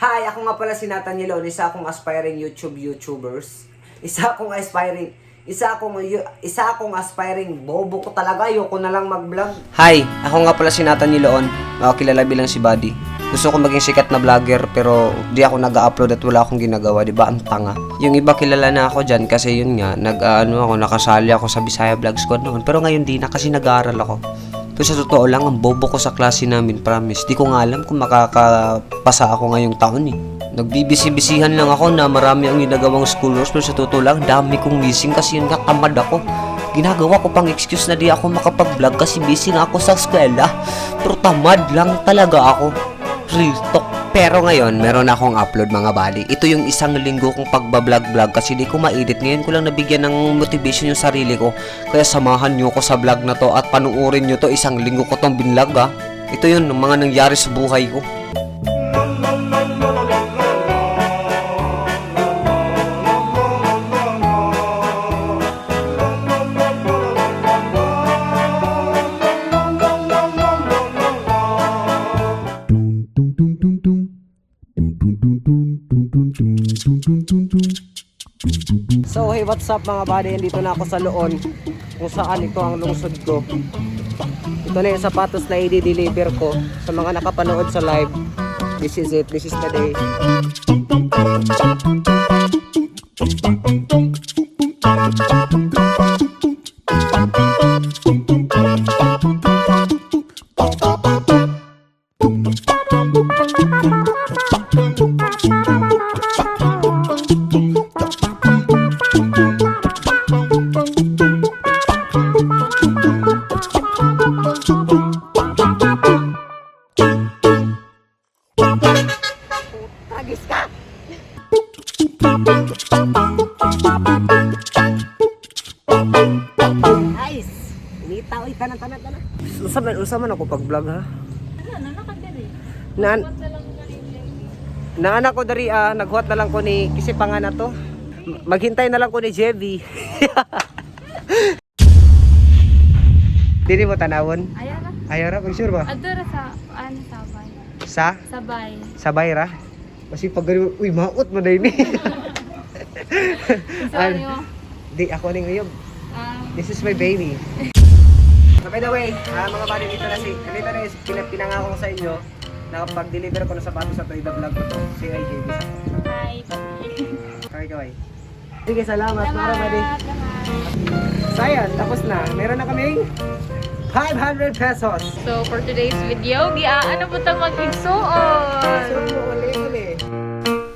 Hi, ako nga pala si Nathan Yelon, isa akong aspiring YouTube YouTubers. Isa akong aspiring, bobo ko talaga, ayoko na lang mag-vlog. Hi, ako nga pala si Nathan Yelon, makakilala bilang si Buddy. Gusto ko maging sikat na vlogger, pero di ako nag-upload at wala akong ginagawa, di ba? Ang tanga. Yung iba, kilala na ako dyan kasi yun nga, nag-ano ako, nakasali ako sa Bisaya Vlog Squad noon. Pero ngayon di na kasi nag-aaral ako. Pero sa totoo lang, ang bobo ko sa klase namin, promise. Di ko nga alam kung makakapasa ako ngayong taon eh. Nagbibisi-bisihan lang ako na marami ang ginagawang school rush, pero sa totoo lang, dami kong missing kasi yun nga, tamad ako. Ginagawa ko pang excuse na di ako makapag-vlog kasi busy nga ako sa eskwela. Pero tamad lang talaga ako. Real talk. Pero ngayon, meron akong upload, mga buddy. Ito yung isang linggo kong pagbablog-vlog kasi di ko ma-edit. Ngayon ko lang nabigyan ng motivation yung sarili ko. Kaya samahan nyo ko sa vlog na to at panuorin nyo to. Isang linggo ko tong binlog ah. Ito yun, ang mga nangyari sa buhay ko. Dum dum dum dum dum. Dum dum dum dum dum dum dum dum dum dum dum. Dum dum dum. So hey, what's up, mga buddy? Dito na ako sa Loon, kung saan ito ang lungsod ko. Ito na yung sapatos na i-deliver ko sa mga nakapanood sa live. This is it. This is the day. Tagis ka! Nice! Nita, oy, tanan, tanan, tanan. Unsa man ako pag-vlog ha? Ano na ka diri? Naan, What na lang ka ni JB? naanak ko dari ah, naghuwat na lang ko ni kasi pangana to. Maghintay na lang ko ni Jevi. Dili mo tanawon? Ayaw ra. Ayaw ra, pag sure ba? Adto ra sa ano, sabay. Sa? Sabay. Sabay ra? Kasi pag ganun, uy, maot mo ni. So Ano? ano? Di, ako ning uyog. Ah, This is my baby. So by the way, mga buddy, dito na yung pinangako ko sa inyo na pag-deliver ko ng sapatos sa Toyota vlog ko to, si IJB. Hi, Pati. Kaway, kaway. Sige, salamat. Mara, buddy. Salamat. So ayan, tapos na. Meron na kaming 500 pesos. So for today's video, giaan na po tang mag-igsuon. So, uli, uli.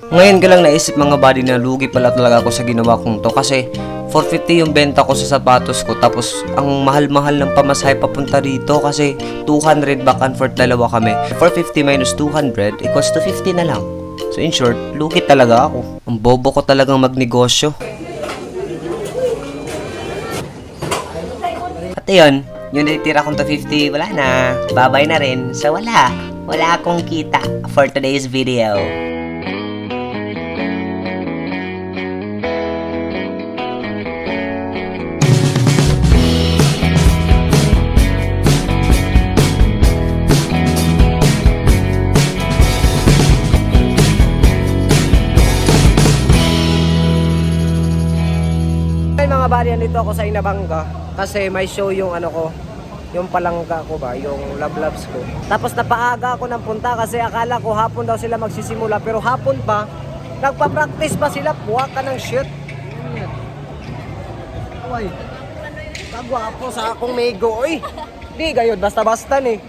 Ngayon ko lang naisip, mga buddy, na lugi pala talaga ako sa ginawa kong to kasi 450 yung benta ko sa sapatos ko, tapos ang mahal-mahal ng pamasahe papunta rito kasi 200 back and forth, dalawa kami. 450 minus 200 equals to 50 na lang. So in short, lugi talaga ako. Ang bobo ko talagang magnegosyo. At ayun, yung natitira kong 250, wala na. Babay na rin. So wala. Wala akong kita for today's video. Ay, mga buddy, dito ako sa Inabanga kasi may show yung ano ko, yung palangga ko ba, yung love loves ko. Tapos napaaga ako ng punta kasi akala ko hapon daw sila magsisimula, pero hapon pa, nagpa-practice pa sila, buwa ka ng shit. Uy, kagwapo sa akong mego, oy. Di gayod, basta-basta ni.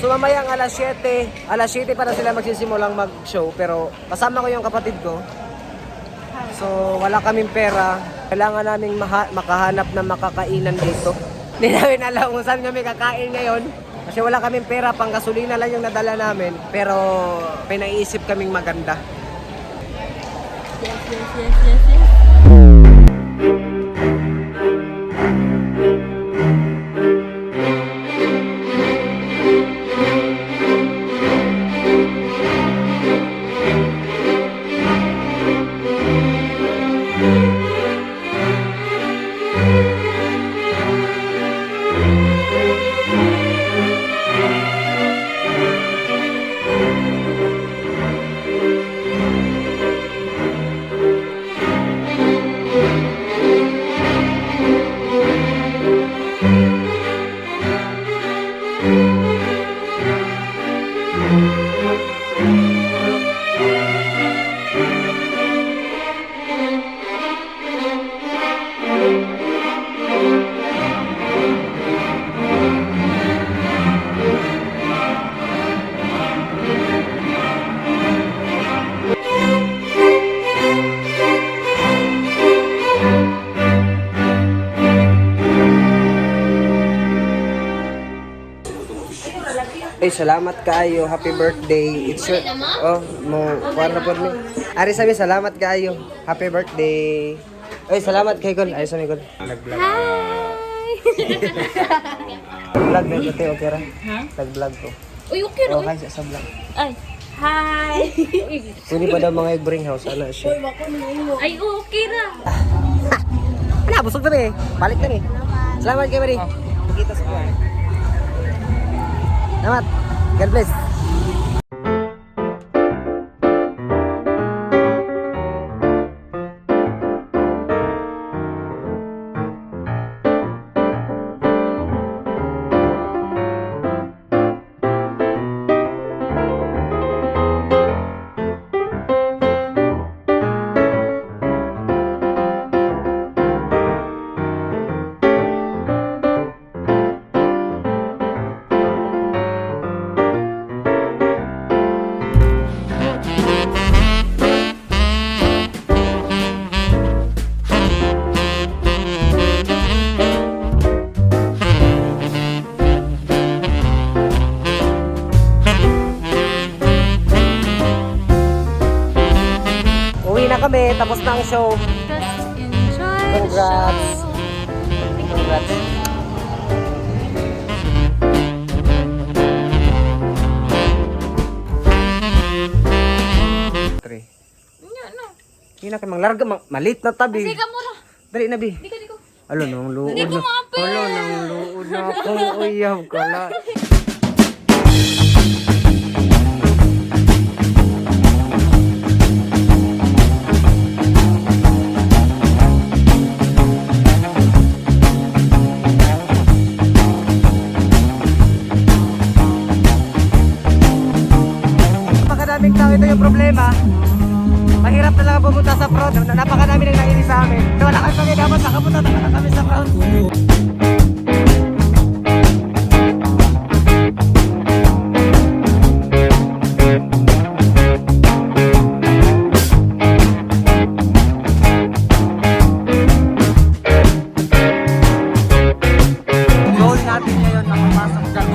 So mamayang alas 7, alas 7 pa na sila magsisimulang mag-show, pero kasama ko yung kapatid ko. So, wala kaming pera. Kailangan naming makahanap ng makakainan dito. Hindi namin alam kung saan kami kakain ngayon. Kasi wala kaming pera, pang gasolina lang yung nadala namin. Pero may naisip kaming maganda. Yes. Ay, salamat kaayo. Happy birthday. It's your... Oh, mo, kuwan na po ni. Ari sabi, salamat kaayo. Happy birthday. Ay, salamat kay Gol. Ay, sabi Gol. Nag-vlog. Hi! Vlog na ito, okay ra? Nag-vlog ko. Uy, okay ra. Oh, hi, sa vlog. Ay, hi! Pwede ba daw mga bring house? Ano siya? Ay, okay ra. Ano, busog na eh. Balik na eh. Salamat kay Mari. Kita sa kuwan. Salamat. God bless. Uwi na kami. Tapos na ang show. Just enjoy the Congrats. show. Congrats. Three. Nya na. Hindi na kayo manglarga. Malit na tabi. Sige ka mura. Dali na, bi. Di ko, di ko. Alo, nang luod Hindi ko na. maapil. Alo, nang luod na ako. Uyaw ka na. Napakadaming tao, ito yung problema. Mahirap talaga pumunta sa front. Napakadami nang nainis sa amin. So, wala kami pag dapat nakapunta talaga kami sa front. Goal natin ngayon makapasok dyan.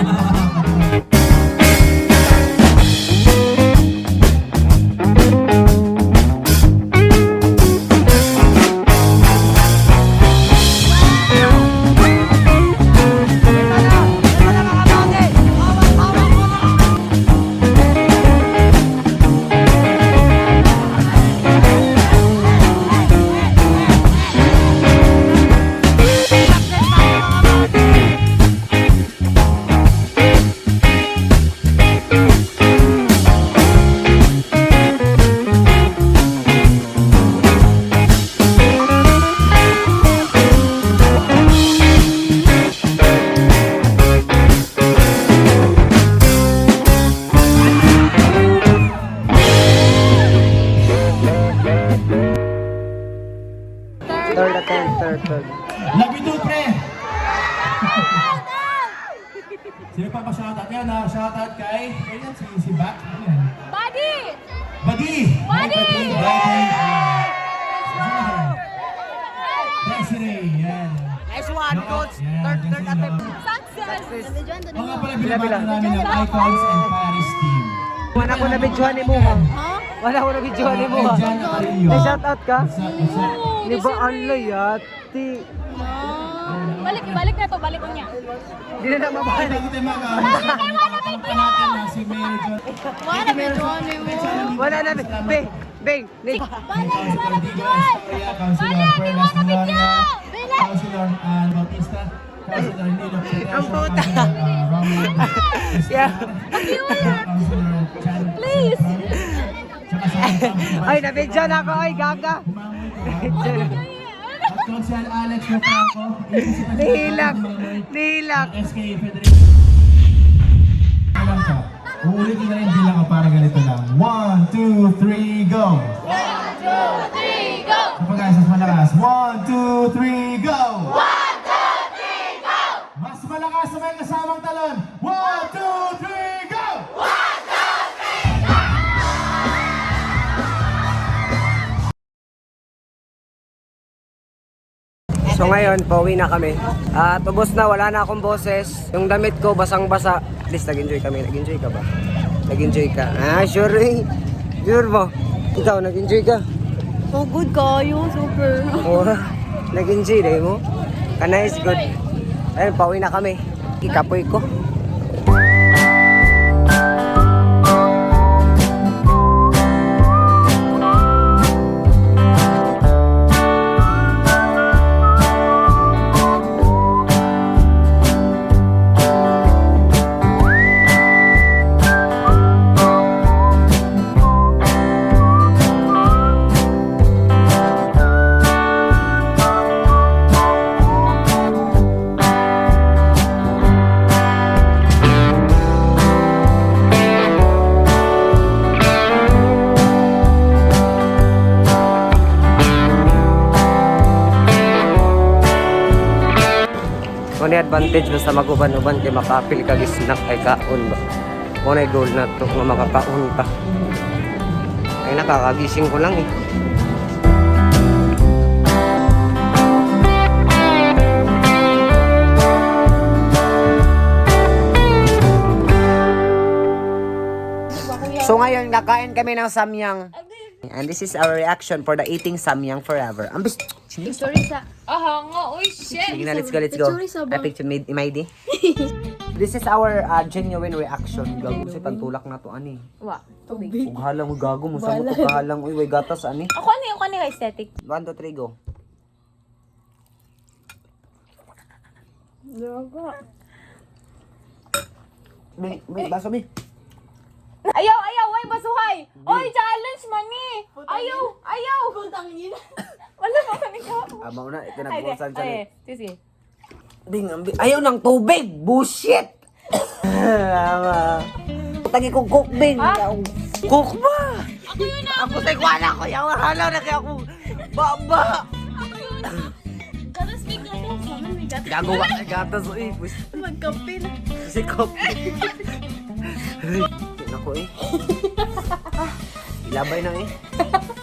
Third attempt, third, third. Love you too, pre! Sino pa ba shoutout? Yan ah, shoutout kay... Ayan, si Bak. Ano yan? Buddy! Badi! Badi! Badi! Desiree, yan. Nice one, coach. Yan, Third, third Desiree. attempt. Success! Mga pala, binabati namin ang Icons and Paris team. Wala ko na videohan ni mo ha. Wala ko na videohan ni mo ha. Kay Jan Arillo. May shoutout ka? What's up, what's up? Ni ba anloy ati? Balik, balik na to, balik niya. Di na na mabalik. Bago tayo mag- natin na si Mayor John. Wala videoan ni mo. Wala na. Bing, bing. Ni Balik, wala videoan! Councilor Perlas Gloria, Councilor Ann Bautista, Councilor Nino Protecio, Ang puta. Councilor Romeo Yeah. Councilor Chan. Please. Tsaka sa Ay, na-video na ako. Ay, gaga. At Councilor Alex Lofranco, Nihilak. Nihilak. SK Federation. Alam ko, uulitin na rin bilang ko para ganito lang. 1, 2, 3, go! 1, 2, 3, go! Kapag guys, mas malakas. 1, 2, 3, go! 1, 2, 3, go! Mas malakas sa may kasamang talon. 1, 2, 3, go! So ngayon, pauwi na kami. At ubos na, wala na akong boses. Yung damit ko, basang-basa. At least nag-enjoy kami. Nag-enjoy ka ba? Nag-enjoy ka. Ah, sure eh. Sure mo. Ikaw, nag-enjoy ka. Oh, good kayo. Super. Oo. Nag-enjoy na mo. Kana is good. Ayun, pauwi na kami. Ikapoy ko. Kung advantage basta maguban-uban kay makapil ka snack ay kaon ba. Kung na goal na to nga makakaon ta. Ay nakakagising ko lang eh. So ngayon, nakain kami ng samyang. And this is our reaction for the eating samyang forever. Ambis! Sorry sa... Ah, nga. Uy, shit. Sige na, let's go, let's go. I picture made MID. This is our genuine reaction. Gago sa pantulak na to ani. Wa. Tubig. Ug halang ug gago mo sa mo to kahalang uy way gatas ani. Ako ano yung kanina aesthetic? 1 2 3 go. May, may baso mi. Ayaw, ayaw, ay, basuhay! Oy, challenge man ni! Ayaw, ayaw! Wala pa ka ni Ah, mao na ito Ay, nagbusan sa ay, sige. Bing, ayaw ng tubig. Bullshit. Tagi kong cook bing. Cook ba? Ako yun na! Ako sa ikuan ako. Yaw halaw na kay ako. Baba. Ako yun na! Gatas, may gatas. Naman, may gatas. Gago wa kay gatas uy. Magkape na. Si Kop. Nako eh. Ilabay na eh.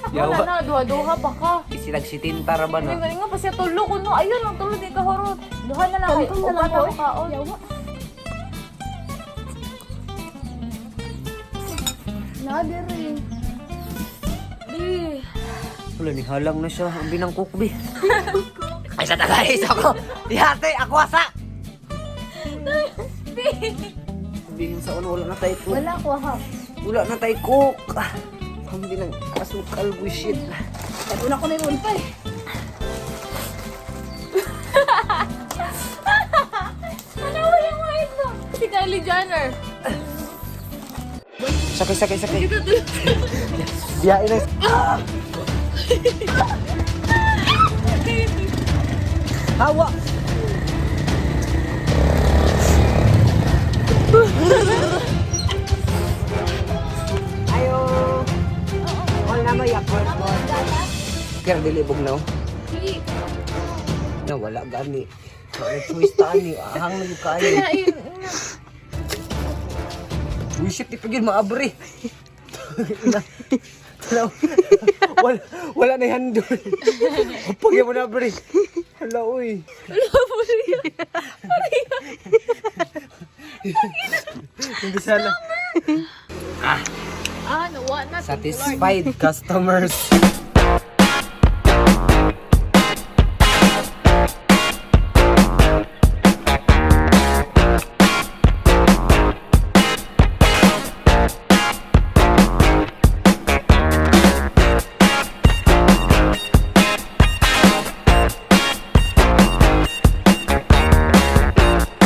Wala Yawa. na, duha-duha pa ka. Isilag si Tinta ra ba Hindi na? nga pa siya tulo ko no. Ayun, ang tulo di ka horot. Duha na lang kayo. Upat ako kaon. Di. Wala ni halang na siya. Ang binang kukbi. Ay sa tagay isa ko. Yate ako asa. Sabihin sa ano, wala na tayo cook. Wala ko ha. Wala na tayo cook. Ang binang asukal bullshit. Una ko na yung pa eh. Ano ba yung white no? Si Kylie Jenner. Sakay, sakay, sakay. Biyain na. Ah! Hawa! Ayo! All na mo, yakot mo. Kaya dilibog na. oh. Na, wala gani. Wala choice ta ani. Ahang na yung kayo. Uy, shit, di pa yun, maabre. Tanaw. Wala, wala na handle. Pag mo na, bre. Hala, uy. Hindi sana. Ah, nawa na. Satisfied customers.